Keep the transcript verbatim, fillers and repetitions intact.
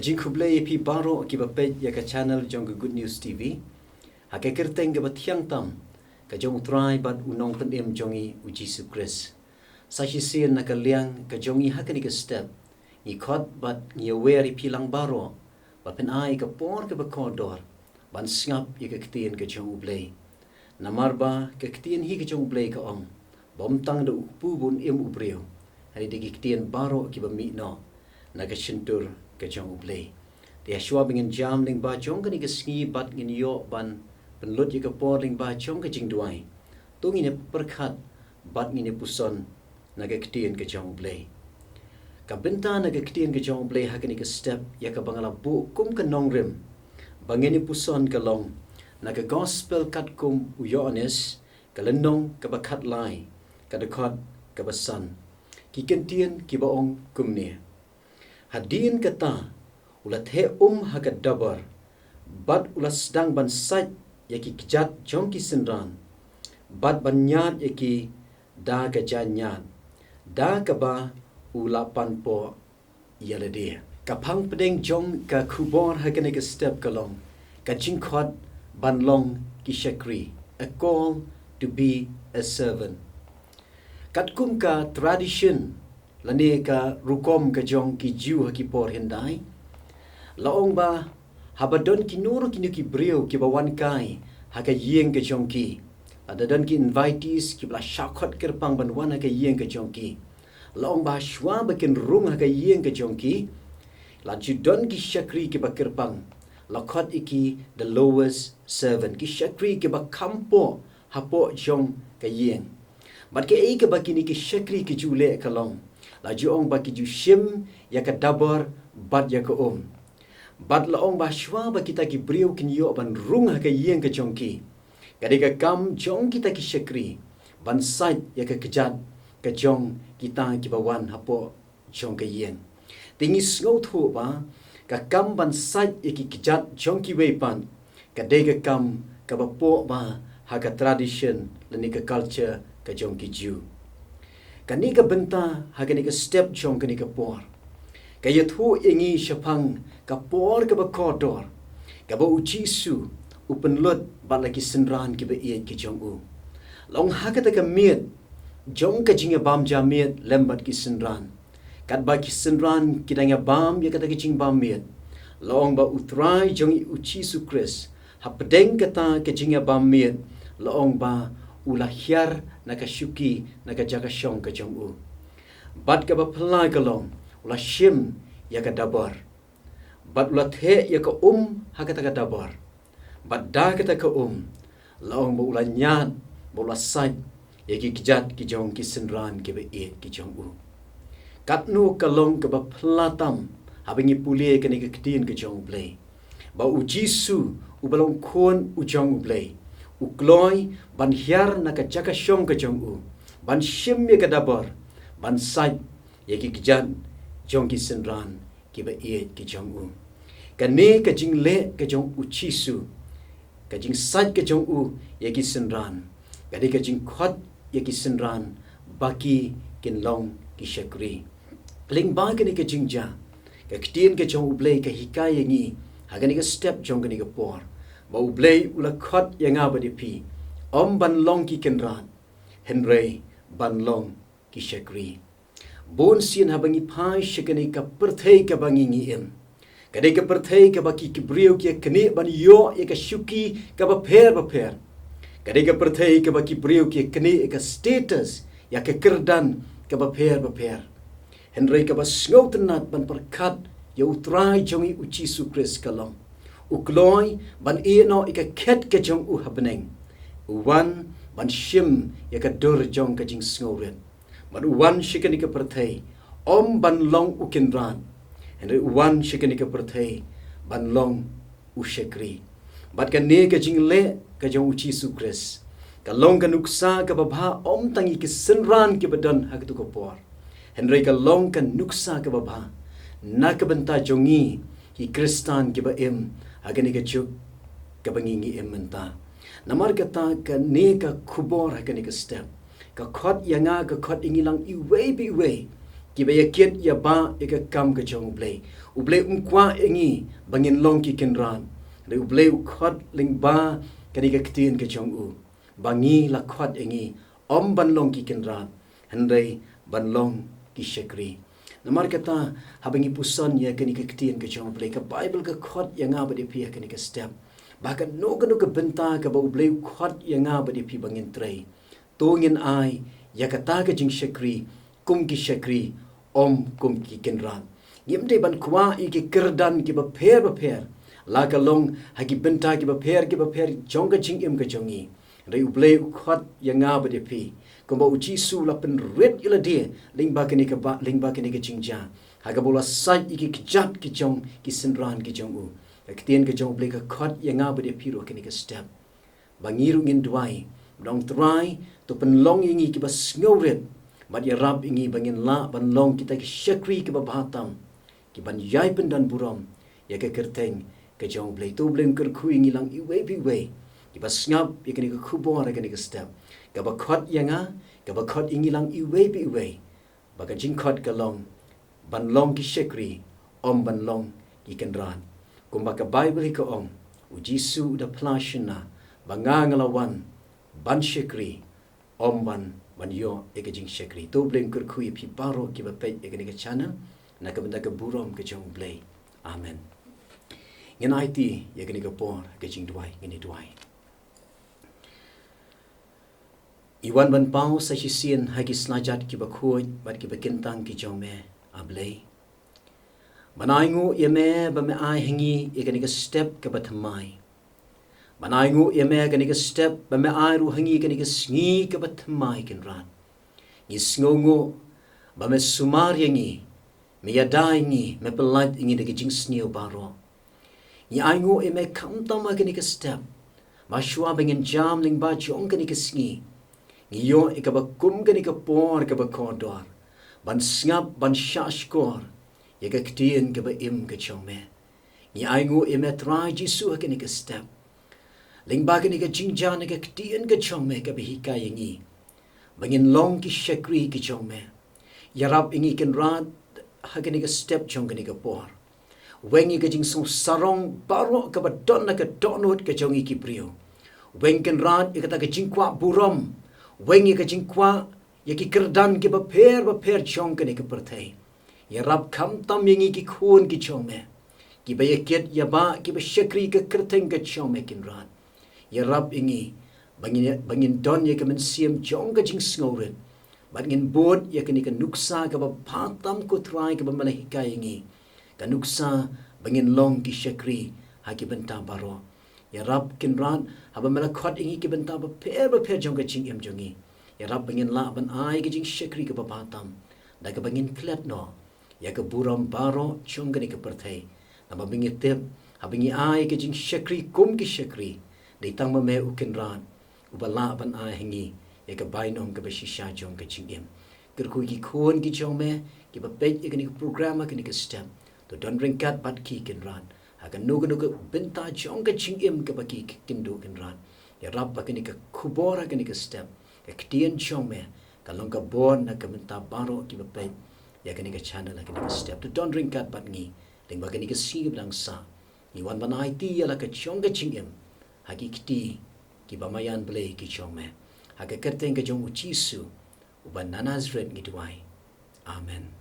Jingkhublei ïa phi baroh kiba peit ïa ka channel jong ka Good News T V. Ha ka kyrteng kaba thiang tam ka jong U Trai bad U Nongpynim jong ngi U Jisu Khrist. Sa shisien na ka liang ka jong ngi ha kane ka step, ngi khot bad ngi ïawer ïa phi lang baroh ba phin ai ka por kaba kordor ban sngap ïa ka ktien ka jong U Blei. Namar ba ka ktien hi ka jong U Blei ka ong ba ym tang da u kpu ba un im u briew, hynrei da ki ktien baroh kiba mih noh na ka shyntur ka jong U Blei. Te hashwa ba ngin jam lyngba jong kane ka sngi bad ngin ïoh ban pynlut ïa ka por lyngba jong ka jingduwai, to ngin ïa pyrkhat bad ngin ïa puson na ka ktien ka jong U Blei. Ka bynta na ka ktien ka jong U Blei ha kane ka step ïa kaba nga la buh kum ka nongrim ba ngin ïa puson ka long na ka Gospel katkum u Ïoannis, ka lynnong kaba khatlai, ka dkhot kaba san. Ki kyntien kiba ong kumne: Hadien kata u la theh um ha ka dabar bad u la sdang ban sait ïa ki kjat jong ki synran bad ban ñiad ïa ki da ka jaiñiad da kaba u la pan poh ïa lade. Ka phang pdeng jong ka khubor ha kane ka step ka long ka jingkhot ban long ki shakri, a call to be a servant. Katkum ka tradition lane ka rukom ka jong ki Jiw ha ki por hyndai, la ong ba haba don kino kino ki briew kiba wan kai ha ka ïing ka jong ki, lada don ki invitees kiba la shah khot kyrpang ban wan ha ka ïing ka jong ki, la ong ba shuwa ba kin rung ha ka ïing ka jong ki, la ju don ki shakri kiba kyrpang, la khot ïa ki the lowest servant, ki shakri kiba kham poh hapoh jong ka ïing. Bad kaei kaba kine ki shakri ki ju leh ka long, la ju ong ba ki ju shim ïa ka dabar bad ïa ka um. Bad la ong ba shuwa ba kita ki briew kin ïoh ban rung ha ka ïing ka jong ki, ka dei ka kam jong kita ki shakri ban sait ïa ka kjat ka jong kita kiba wan hapoh jong ka ïing. Te ngi sngewthuh ba ka kam ban sait ïa ki kjat jong kiwei pat ka dei ka kam kaba poh bha ha ka tradition lane ka culture ka jong ki Jiw. Kane ka bynta ha kane ka step jong kane ka por ka ïathuh ïa ngi shaphang ka por kaba kordor kaba U Jisu u pynlut bad la ki synran kiba ïeit ki jong u. La ong ha kata ka miet jong ka jingïabam janmiet lem bad ki synran, katba ki synran ki dang ïabam ïa kata ka jingbam miet, la ong ba U Trai jong ngi U Jisu Khrist hapdeng kata ka jingïabam miet, la ong ba u la hiar na ka shuki, na ka jaka shong ka jong u. Bad kaba phylla ka long, u la shim ïa ka dabar bad u la theh ïa ka um ha kata ka dabar. Bad da kata ka um, la ong ba u la ñiad, ba u la sait ïa ki kjat ki jong ki synran kiba ïeit ki jong u. Katno ka long kaba phylla tam haba ngi pule kane ka ktien ka jong U Blei, ba U Jisu uba long Khun u jong U Blei, u kloi ban hiar na ka jaka shong ka jong u, ban shim ïa ka dabar, ban sait ïa ki kjat jong ki synran kiba ïeit ki jong u. Kane ka jingleh ka jong U Jisu, ka jingsait ka jong u ïa ki synran, ka dei ka jingkhot ïa ki synran ba ki kin long ki shakri. Lyngba kane ka jingjia, ka ktien ka jong U Blei ka hikai ïa ngi ha kane ka step jong kane ka por, ba U Blei u la khot ïa nga bad ïa phi, ym ban long ki kynrad, hynrei ban long ki shakri. Bun sien haba ngi phai sha kane ka pyrthei kaba ngi ngi im, ka dei ka pyrthei kaba ki, ki briew ki ïa knieh ban ïoh ïa ka shuki kaba pher ba pher. Ka dei ka pyrthei kaba ki briew ki ïa knieh ïa ka status, ïa ka kyrdan kaba pher ba pher. Hynrei kaba sngewtynnat ban pyrkhat ïa U Trai jong ngi U Jisu Khrist ka long, u kloi ban ïeh noh ïa ka khet ka jong u ha bneng. U wan ban shim ïa ka dur jong ka jingsngewrit. Bad u wan sha kane ka pyrthei ym ban long u kynrad, hynrei u wan sha kane ka pyrthei ban long u shakri. Bad kane ka jingleh ka jong U Jisu Khrist ka long ka nuksa kaba bha ym tang ïa ki synran kiba don ha katu ka por, hynrei ka long ka nuksa kaba bha na ka bynta jong ngi ki Khristan kiba im ha kane ka juk kaba ngi ngi im mynta. Namar kata kane ka khubor ha kane ka step ka khot ïa nga, ka khot ïa ngi lang iwei pa iwei kiba ïakit ïabah ïa ka kam ka jong U Blei. U Blei um kwah ïa ngi ba ngin long ki kynrad. Hynrei U Blei u khot lyngba kane ka ktien ka jong u ba ngi, la khot ïa ngi ym ban long ki kynrad, hynrei ban long ki shakri. Namar kata, haba ngi puson ïa kane ka ktien ka jong U Blei, ka Baibl ka khot ïa nga bad ïa phi ha kane ka step ba kano kano ka bynta kaba U Blei u khot ïa nga bad ïa phi ba ngin trei, to ngin ai ïa kata ka jingshakri kum ki shakri, ym kum ki kynrad. Ngim dei ban kwah ïa ki kyrdan kiba pher bapher, la ka long ha ki bynta kiba pher kiba pher jong ka jingim ka jong ngi. Hynrei U Blei u khot ïa nga bad ïa phi, kumba U Jisu u la pynrit ïa lade lyngba kane ka ba, lyngba kane ka jingjia, ha kaba u la sait ïa ki kjat ki jong ki synran ki jong u. Ka ktien ka jong U Blei ka khot ïa nga bad ïa phi ruh ha kane ka step ba ngi ruh ngin duwai, ba ong, Trai, to pynlong ïa ngi kiba sngewrit, bad ïarap ïa ngi ba ngin lah ban long kita ki shakri kiba bha tam, ki ban ïai pyndonburom ïa ka kyrteng ka jong U Blei. To U Blei un kyrkhu ïa ngi lang iwei pa iwei kiba sngap ïa kane ka khubor ha kane ka step, kaba khot ïa nga, kaba khot ïa ngi lang iwei pa iwei, ba ka jingkhot ka long ban long ki shakri, ym ban long ki kynrad. Kumba ka Baibl hi ka ong, U Jisu u da phla shynna ba nga nga la wan ban shakri, ym ban, ban ïoh ïa ka jingshakri. To U Blei un kyrkhu ïa phi baroh kiba peit ïa kane ka channel na ka bynta ka burom ka jong U Blei. Amen. Ngin aiti ïa kane ka por ha ka jingduwai, ngin ïa duwai. Ngi wan ban paw sa shisien ha ki slajat kiba khuid bad kiba kyntang ki jong me, A Blei. Ban ainguh ïa me ba me ai ha ngi ïa kane ka step kaba thymmai. Ban ainguh ïa me kane ka step ba me ai ruh ha ngi kane ka sngi kaba thymmai, Kynrad. Ngi sngewnguh ba me sumar ïa ngi, me ïada ïa ngi, me pyllait ïa ngi da ka jingsniew baroh. Ngi ainguh ïa me khamtam ha kane ka step ba shuwa ba ngin jam lyngba jong kane ka sngi, ngi ïoh ïa kaba kum kane ka por kaba kordor ban sngap, ban shahshkor ïa ka ktien kaba im ka jong me. Ngi ainguh ïa me Trai Jisu ha kane ka step, lyngba kane ka jingjia na ka ktien ka jong me kaba hikai ïa ngi ba ngin long ki shakri ki jong me. Ïarap ïa ngi Kynrad ha kane ka step jong kane ka por. Weng ïa ka jingsngewsarong baroh kaba don na ka dohnud ka jong ngi ki briew. Weng Kynrad ïa kata ka jingkwah burom. Weng ïa ka jingkwah ïa ki kyrdan kiba pher bapher jong kane ka pyrthei. Ïarap khamtam ïa ngi ki khun ki jong me, kiba ïakit ïabah, kiba shakri ka kyrteng ka jong me Kynrad. Ïarap ïa ngi ba ngin, ba ngin don ïa ka mynsiem jong ka jingsngewrit, bad ngin bud ïa kane ka nuksa kaba bha tam ko Trai kaba me la hikai ïa ngi, ka nuksa ba ngin long ki shakri ha ki bynta baroh. Ïarap Kynrad haba me la khot ïa ngi ki bynta bapher bapher jong ka jingim jong ngi. Ïarap ba ngin lah ban ai ka jingshakri kaba bha tam da kaba ngin klet noh ïa ka burom baroh jong kane ka pyrthei. Namar ba ngi tip haba ngi ai ka jingshakri kum ki shakri, dei tang ma me U Kynrad uba lah ban ai ha ngi ïa ka bainong kaba shisha jong ka jingim. Kyrkhu ïa ki khun ki jong me kiba peit ïa kane ka program ha kane ka step. To don ryngkat bad ki Kynrad ha kano kano ka bynta jong ka jingim kaba ki kynduh Kynrad. Ïarap ba kane ka khubor ha kane ka step, ka ktien jong me, ka long ka bor na ka bynta baroh kiba peit ïa kane ka channel ha kane ka step. To don ryngkat bad ngi lyngba kane ka sngi kaba dang sah. Ngi wan ban aiti ïa la ka jong ka jingim ha ki kti kiba maïan Blei ki jong me. Ha ka kyrteng ka jong U Jisu uba na Nasaret ngi duwai. Amen.